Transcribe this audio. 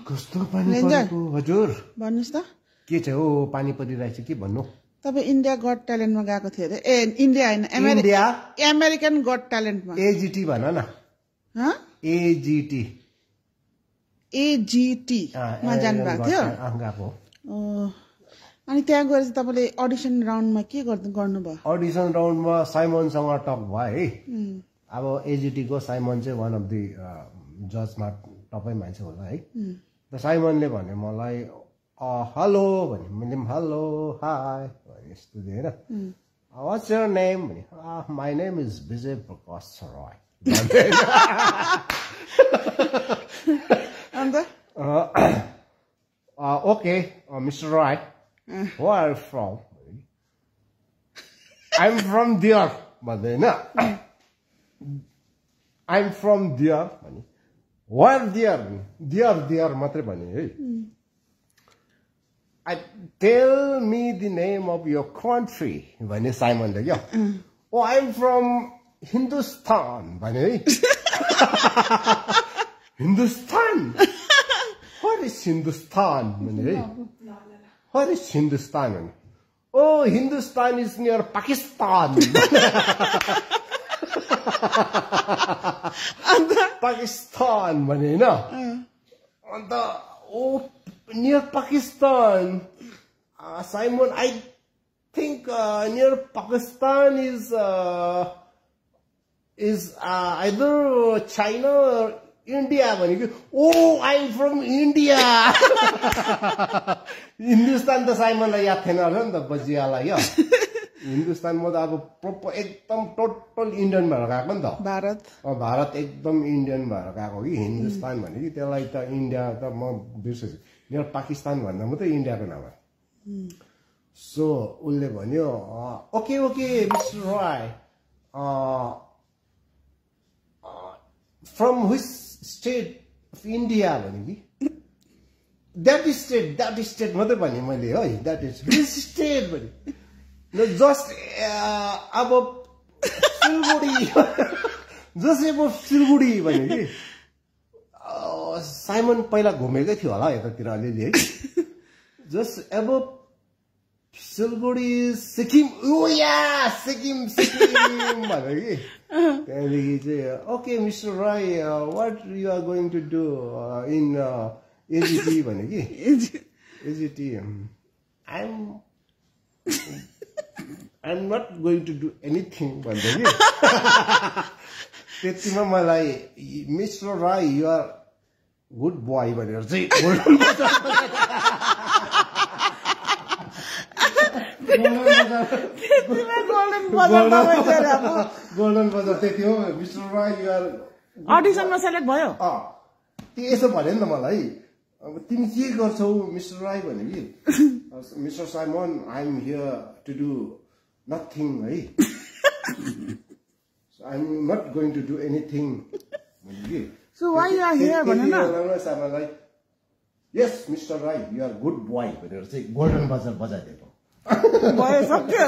कस्तो पानी परेको हजुर भन्नुस् त के छ हो पानी परिरहेछ के भन्नु तपाईँ इन्डिया गट ट्यालेन्टमा गएको थियो अरे ए इन्डिया हैन अमेरिकन गट ट्यालेन्टमा एजीटी भन न एजीटी मा जानु भएको थियो गएको अनि त्यहाँ गएर चाहिँ तपाईँले अडिसन राउन्डमा के गर्नुभयो अडिसन राउन्डमा साइमनसँग टक भयो है अब एजीटी को साइमन चाहिँ वान अफ दि जजमा टपै मान्छे होला है त साइमनले भने मलाई हेलो भने मैले हेलो हाई भने यस्तो दिएँ होइन वाट्स योर नेम भने my name is Vijay Prakash Rai अन्त okay mister Rai Where are you from? I'm from there. भन्दैन I'm from there. Where there? There मात्रै भने है. Tell me the name of your country. भने साइमनले क्या. Oh, I'm from Hindustan. भने है. Hindustan. What is Hindustan? भने है. What is Hindustan? Oh, Hindustan is near Pakistan. Pakistan, भने हैन अन्त oh near Pakistan. Simon, I think near Pakistan is either China or India. भनेको oh I'm from India. Hindustan त साइमनलाई याद थिएन होला नि त बजियालाई यो हिन्दुस्तान म त अब प्रोपर एकदम टोटल इन्डियन भएर गएको नि त भारत एकदम इन्डियन भएर गएको कि हिन्दुस्तान भने कि त्यसलाई त इन्डिया त म बिर्सेछु मेरो पाकिस्तान भन्दा मात्रै इन्डियाको नाम हो सो उसले भन्यो okay okay mister Rai from which state of India भने कि That state मात्रै भने मैले है that is which state भने just above Silgudi just above Silgudi भने कि साइमन पहिला घुमेकै थियो होला यतातिर अलिअलि है just above Silgudi Sikkim oh yeah Sikkim भने कि त्यहाँदेखि चाहिँ okay Mr. Roy what you are going to do in AGT भने कि AGT I'm not going to do anything भन्दै कि त्यतिमा मलाई mister Rai you are good boy भनेर चाहिँ गोल्डन बजार त्यति हो मिस्टर राय यु आर अडिसनमा सेलेक्ट भयो त्यसो भन्यो नि त मलाई अब तिमी के गर्छौ मिस्टर राय भने कि mister Simon I am here to do nothing है I am not going to do anything भने कि so why you are here भन न साइमनलाई yes mister Rai you are good boy भनेर चाहिँ गोल्डन बजार बजाइदिएको भयो सक्यो